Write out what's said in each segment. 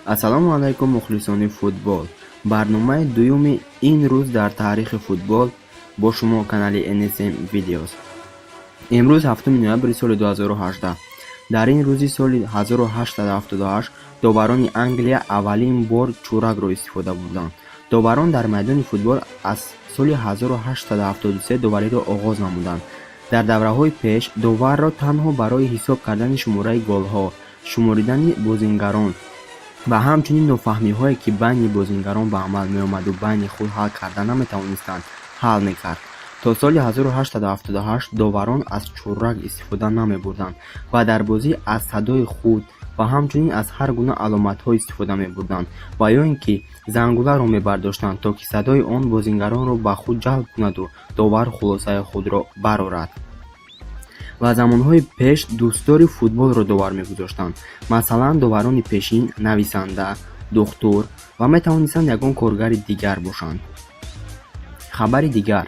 Ассалому алайкум, мухлисони футбол! Барномаи дуюми ин рӯз дар таърихи футбол, бо шумо канали NSM Videos. Имрӯз 7 ноябри соли 2018. Дар ин рӯзи соли 1878 доварони Англия аввалин бор чӯракро истифода бурданд. Доварон дар майдони футбол аз соли 1873 довариро оғоз намуданд. Дар давраҳои пеш доварро танҳо барои ҳисоб кардани шумораи голҳо, шуморидани бозингарон ва ҳамчунин нофаҳмиҳое, ки байни бозингарон ба амал меомаду байни худ ҳал карда наметавонистанд, ҳал мекард. То соли 1878 доварон аз чӯрак истифода намебурданд ва дар бозӣ аз садои худ ва ҳамчунин аз ҳар гуна аломатҳо истифода мебурданд ва ё ин ки зангуларо мебардоштанд, то ки садои он бозингаронро ба худ ҷалб кунаду довар хулосаи худро барорад. Ва замонҳои пеш дӯстдори футболро довар мегузоштанд. Масалан, доварони пешин нависанда, духтур ва метавонистанд ягон коргари дигар бошанд. Хабари дигар: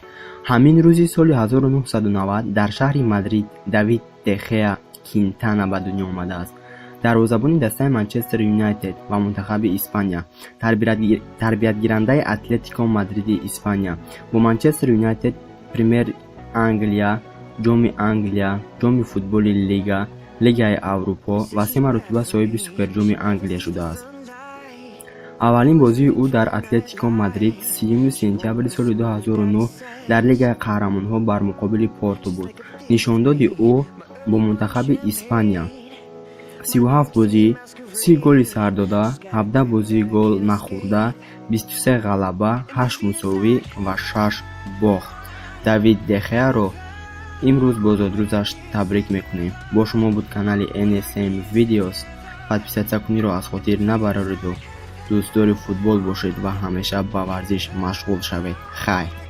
ҳамин рӯзи соли 1990 дар шаҳри Мадрид Давид Дехеа Кинтана ба дунё омадааст, дарвозабони дастаи Манчестер Юнайтед ва мунтахаби Испания, тарбиятгирандаи Атлетико Мадриди Испания. Бо Манчестер Юнайтед Премер Англия, Ҷоми Англия, Ҷоми футболи лига, Лигаи Аврупо ва се маротиба соҳиби Суперҷоми Англия шудааст. Аввалин бозии ӯ дар Атлетико Мадрид 30 сентябри соли 2009 дар Лигаи қаҳрамонҳо бар муқобили Порту буд. Нишондоди ӯ бо мунтахаби Испания: 37 бозӣ, 30 голи сардода, 17 бозии гол нахӯрда, 23 ғалаба, 8 мусовӣ ва 6 бохт. Давид Дехеаро имрӯз бо зодрӯзаш табрик мекунем. Бо шумо буд канали NSM Videos. Подписаться куниро аз хотир набарореду дӯстдори футбол бошед ва ҳамеша ба варзиш машғул шавед. Хайр.